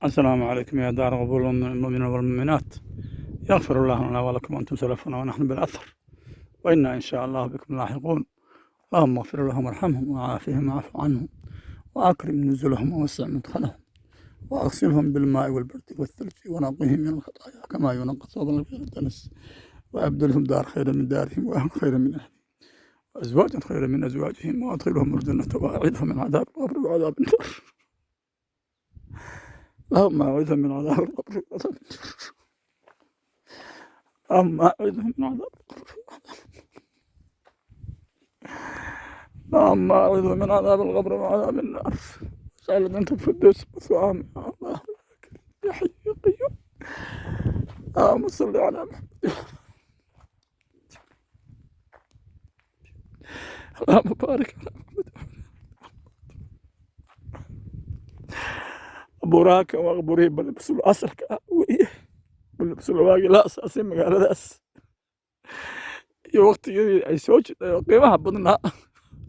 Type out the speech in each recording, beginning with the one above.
السلام عليكم يا دار قبول المؤمنين والمؤمنات. يغفر الله لنا ولكم، أنتم سلفنا ونحن بالأثر، وإنا إن شاء الله بكم لاحقون. اللهم اغفر لهم وارحمهم وعافهم وعف عنهم، وأكرم نزلهم ووسع مدخلهم، وأغسلهم بالماء والبرد والثلج، ونقهم من الخطايا كما ينقى الثوب الأبيض الدنس، وأبدلهم دار خيرا من دارهم، وأهل خيرا من أهلهم، وأزواجا خيرا من أزواجهم، وأدخلهم الجنة وأعيذهم من عذاب القبر وعذاب النار. اللهم أعوذهم من عذاب القبر وعذاب النار. اللهم أعوذهم من عذاب القبر وعذاب اللهم أعوذهم من عذاب القبر وعذاب النار. اجعل أنت الفردوس مثواهم يا الله يا حي يا قيوم. اللهم صل على محمد. اللهم بارك على محمد. Qabuuraha waa qabuurihii Balbisulo asalka ah weeye. Balbisulo waagii la asaasay magaaladaas iyo waqtigii ay soo jirtay oo qiimaha badnaa,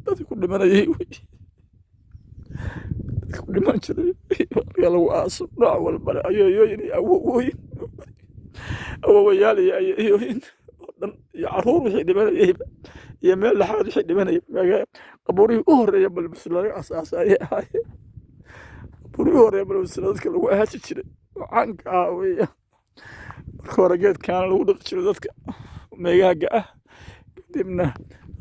dadka ku dhimanayay wey, dadka ku dhiman jiray marka lagu aaso nooc walbale, ayeeyooyin iyo awowooyin, awowayaal iyo ayeeyooyin oo dhan iyo caruur wixii dhimanayayba iyo meel dhexaad wixii dhimanayay. Qabuurihii u horreeya Balbisulo laga asaasay ayay ahaayeen. Qabuurihii u horreeya Balbisulo dadka lagu aasi jiray oo caanka ah weeye. Marka hore geedkaana lagu dhaqi jiray dadka meegaaga ah, kadibna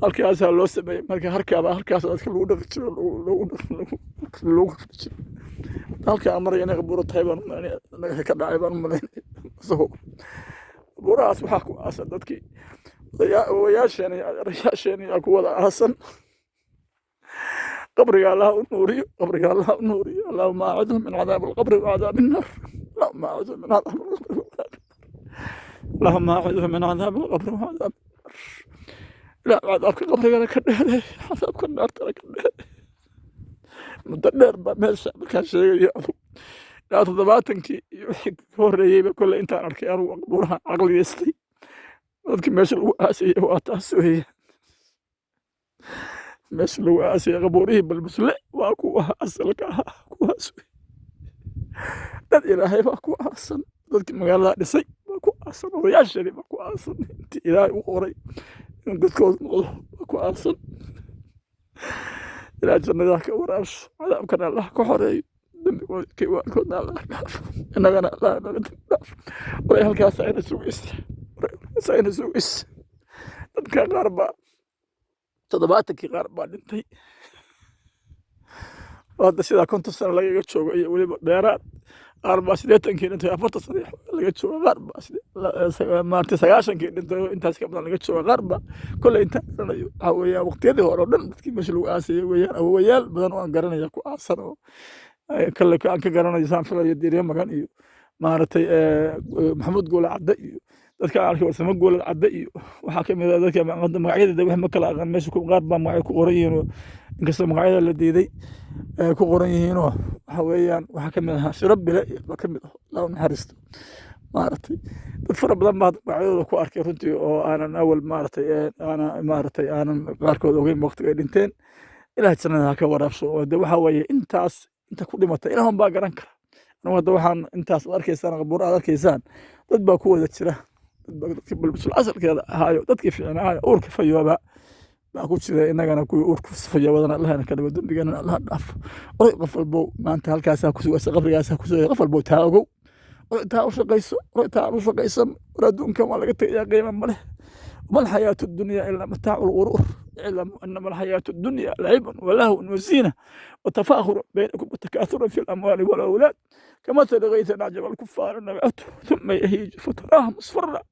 halkaasaa loo sameeyey. Marka harkaaba halkaas dadka lagu dhaqi jiro, lagu kafni jiray. Halkaa maraya inay qabuuro tahay baan umalaynaya, dhagaxa ka dhacay baan umalaynaya. Isagoo qabuurahaas waxaa ku aasan dadkii awowayaasheen iyo adeerayaasheen ayaa ku wada aasan. Qabriga Allah u nuuriyo, qabriga Allah u nuuriyo. اللهم أعذهم من عذاب القبر وعذاب النار. اللهم أعذهم من عذاب القبر وعذاب النار. اللهم أعذهم من عذاب القبر وعذاب النار. لا cadaabka qabrigana ka dheeray, cadaabka naartana ka dheeray. Muddo dheer baa meesha markaan sheegayo adugu ilaa 70kii iyo wixii ka horreeyeyba kolley intaan arkay anugu qabuuraha caqliyeystay, dadka meesha lagu aasayay waa taas weeye. Meesha lagu aasayay qabuurihii Balbusle waa kuwa asalka ahaa, kuwaas wey. Dad Ilaahay baa ku aasan, dadkii magaalada dhisay baa ku aasan, odayaasheedii baa ku aasan, intii Ilaahay u qoray inuu dadkooda noqdo baa ku aasan. Ilaa jannadaha ka waraabsho, cadaabkana Allah ka xoreeyo, dembigoodkii waalkoodna Allah dhaafo, innagana Allah naga dembi dhaafo. Oray halkaas ayna sugaysa, oray halkaas ayna sugaysa. Dadka qaar baa 70kii, qaar baa dhintay oo hadda sidaa 50 sano lagaga joogo iyo weliba dheeraad. Qaar baa 80kii dhintay, 40 sano iyo xoogaa laga joogo. Qaar baa maaragtay 90kii dhintay oo intaas ka badan laga joogo. Qaar baa kolley intaan garanayo waxaa weeyaan waqtiyadii hore oo dhan dadkii meesha lagu aasayay weeyaan. Awowayaal badan oo aan garanaya ku aasan oo kolley aan ka garanayo saan filayo Diiriye Magan iyo maaragtay Maxamuud Goole Cadde iyo dadka aan arkay, Warsamo Goole Cadde iyo waxaa ka mid ah dadka hadda magacyada wax ma kala aqaan. Meesha qaar baa magacyo ku qoran yihiin oo inkastoo magacyada la diiday ku qoran yihiinoo waxa weeyaan waxaa ka mid ahaa Shiro Bile iyo baa ka mid ah, Allah u naxariisto. Maaragtay dad fara badan baa magacyadooda ku arkay runtii oo aanan awal maaragtay aanan maaragtay aanan qaarkood ogeyn waqtiga ay dhinteen. Ilaah jannada ha ka waraabsho. Oo de waxaa weeye intaas inta ku dhimatay Ilaah un baa garan kara. Anigu hadda waxaan intaas aad arkaysaan, qabuur aad arkaysaan, dad baa ku wada jira. Dad baa dadkii Balbisul asalkeeda ahaayo, dadkii fiicnaayo, uurka fayooba baa ku jira. Innagana kuwii uurka fayoobadana Allahna ka dhigo, dembigeenana Allah dhaafo. Oray qof walbow maanta halkaasaa ku sugaysa, qabrigaasaa ku sugaya. Qof walbow taa ogow, oray taa u shaqayso, oray taa aan u shaqaysan. War adduunkan waa laga tegayaa, qiimo ma leh. وما الحياة الدنيا إلا متاع الغرور. اعلموا أنما الحياة الدنيا لعب ولهو وزينة وتفاخر بينكم وتكاثر في الأموال والأولاد، كمثل غيث أعجب الكفار نباته ثم يهيج فتراه مصفرا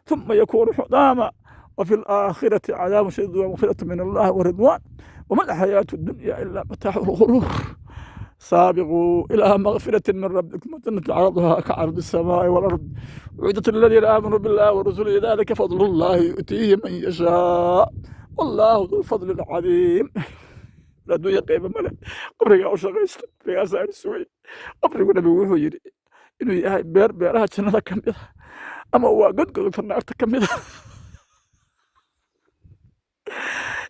ثم يكون حطاما، وفي الآخرة عذاب شديد ومغفرة من الله ورضوان، وما الحياة الدنيا إلا متاع الغرور. سابقوا إلى مغفرة من ربكم وجنة عرضها كعرض السماء والأرض أعدت للذين آمنوا بالله ورسله، ذلك فضل الله يؤتيه من يشاء والله ذو الفضل العظيم. Adduunya qiimo male, qabrigaa u shaqaysta, qabrigaasaa ina sugay. Qabrigu Nabigu wuxuu yidhi inuu yahay beer beeraha jannada ka mid ah ama waa godgodobka naarta ka mid ah.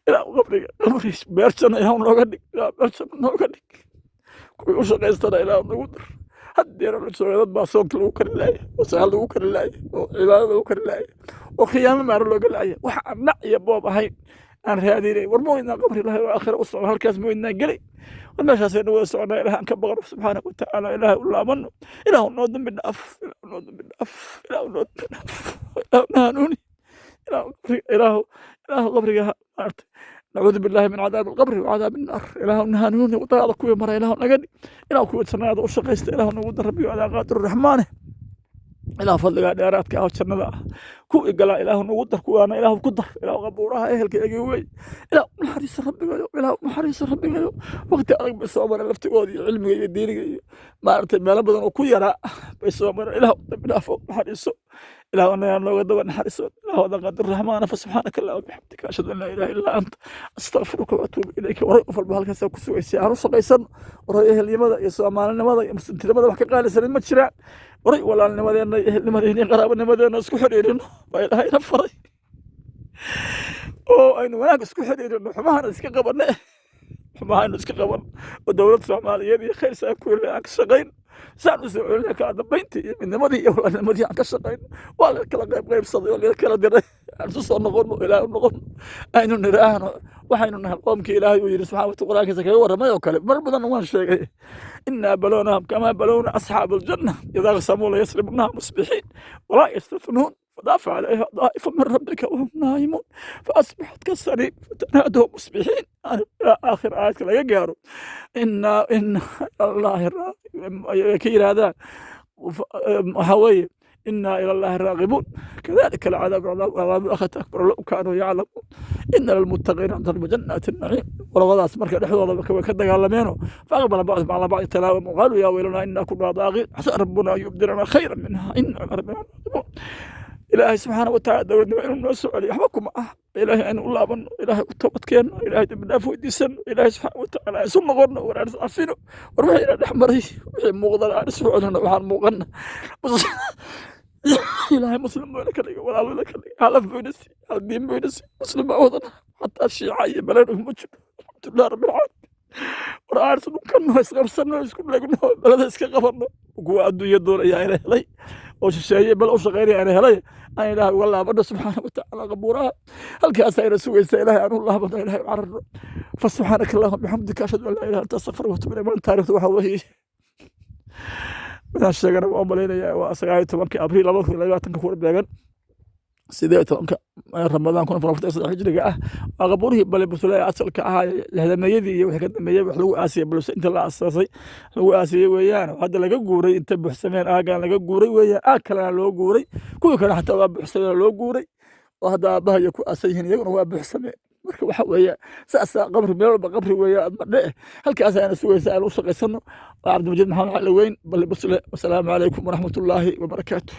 Ilaa qabriga qabri beer janna ilaah nooga dhig, ilaa beer janna nooga dhig, kuwii u shaqaystana ilaah nagu dar. Haddeera la jooga dad baa soonka lagu kari laayay, oo sagaal lagu kari laayay, oo cibaadada lagu kari laayay, oo khiyaamo maaro looga laayay. Wax aan dhac iyo boob ahayn aan raadinay. War ma weydnaa qabri Ilahay oo aakhira u socon? Halkaas ma weydnaa gelay? War meeshaasaynu wada soconaa. Ilaah aan ka baqno subxaanahu watacaala. Ilaahay u laabano. Ilaahu noo dambi dhaaf, Ilaahu noo dambi dhaaf, Ilaahu noo dambi dhaaf, Ilaahu na hanuuni, Ilaahu qabriga, Ilaahu, Ilaahu qabriga maaragtay. Nacuudu billahi min cadaabi alqabri wa cadaabi annaar. Ilaahu na hanuuni, wadadaada kuwii mara Ilaahu naga dhig. Ilaahu kuwii jannada u shaqaysta Ilaahu nagu dar, Rabbiyo, adaa qaadir raxmaane. Ilaah fadligaa dheeraadka ah oo jannada ah kuwii galaa Ilaahu nagu dar, kuwaana Ilaahu ku dar. Ilaahu qabuuraha ehelka egi wey. Ilaah u naxariiso Rabbigayo, Ilaah u naxariiso Rabbigayo. Waqti adag bay soo mareen laftigooda iyo cilmiga iyo diiniga iyo maaragtay meelo badan oo ku yaraa bay soo mareen. Ilaah u dambi dhaafo, naxariiso. Ilaah anagaa nooga daba naxariiso. Ilaah wada qaadir raxmaana. Fa subxaanaka allahuma bixamdika, ashhadu an laa ilaaha illaa anta, astaqfiruka wa atuubu ilayka. Waray qof walba halkaasaa ku sugaysay. Aan u shaqaysano. Waray ehelnimada iyo soomaalinimada iyo muslimtinimada wax ka qaalisanin ma jiraan. Waray walaalnimadeenna iyo ehelnimadeena iyo qaraabanimadeena isku xidhiirino baa Ilaahayna faray, oo aynu wanaag isku xidhiirino, xumahana iska qabanne, xumahaynu iska qaban, oo dowlad Soomaaliyeed iyo khayr saan ku aan ka shaqayn, saan u soo celinay kala dambayntii iyo midnimadii iyo walaalnimadii aan ka shaqayn. Waa la kala qayb qaybsaday oo la kala diray. Aan isu soo noqono, Ilaahay u noqono. Aynu nidhaahno waxaynu nahay qoomkii Ilaahay uu yidhi subxaana wata Qur-aankiisa kaga warramay oo kale. Mar badan waan sheegay: innaa balownaahum kamaa balowna asxaaba aljanna idaa aqsamuu layasrimunnaha musbixiin walaa yastathnuun فطاف عليها طائف من ربك وهم نائمون فأصبحت كالصريم فتنادوا مصبحين، إلى آخر آية laga gaaro. إنا الله ka yidhaahdaan waxaa weeye: إنا إلى الله راغبون، كذلك العذاب، عذاب الآخرة أكبر لو كانوا يعلمون، إن للمتقين عند جنات النعيم. Walabadaas marka dhexdooda way ka dagaalameeno. فأقبل بعضهم على بعض يتلاومون قالوا يا ويلنا إنا كنا طاغين، عسى ربنا أن يبدلنا خيرا منها، إنا إلى ربنا راغبون. Ilaahay subxaana watacaala dowladnimo inuu noo soo celiyo waxba kuma ah. Ilaahay aynu u laabano, Ilaahay u toobadkeenno, Ilaahay dambi dhaaf weydiisano, Ilaahay subxaana watacaala isu noqono. War aan is cafino. War wixii ina dhex maray, wixii muuqdana aan isu celino, waxaan muuqana. Ilaahay muslim buu ina ka dhigay, walaal ina ka dhigay, hal af buu ina siiyey, hal diin buu ina siiyey. Muslim baa wadana, xataa shiica iyo balena kuma jiro. Alxamdulilah rabbil caalamiin. War aan is dhunkanno, isqabsanno, isku dhegno, balada iska qabanno. Kuwa adduunya doonaya ina helay oo shisheeye bal u shaqaynaya ina helay, aan Ilaahay uga laabano subxaana watacaala. Qabuuraha halkaas ayna sugaysa. Ilaahay aan u laabano, Ilaahay u cararno. Fa subxaanaka allahuma bixamdika, ashhadu an laa ilaha anta, astaghfiruka wa atuubu ilayk. Maanta taariikhdu waxaa weeye, midaan sheegana waa malaynayaa, waa 19-kii Abriil 2020-ka, kuna beegan 18-ka Ramadaan 1443 hijriga ah. Waa qabuurihii Bale Busule ee asalka ahaa lixdameeyadii iyo wixii ka dambeeyey wax lagu aasiyey balse inta la asaasay lagu aasiyey weeyaan. Hadda laga guuray, inta buuxsameen aagan laga guuray weeyaan. Aag kalena loo guuray, kuwii kale xataa waa buuxsameen, loo guuray, oo hadda aabbaha ku aasan yihiin, iyaguna waa buuxsameen. Marka waxa weeye saasaa qabri meel walba qabri weeye madhe. Halkaas ayna sugaysa aan u shaqaysano. Waa Cabdimajiid Maxamed Cali Weyn, Bale Busle. Wasalaamu calaykum waraxmatullaahi wabarakaatu.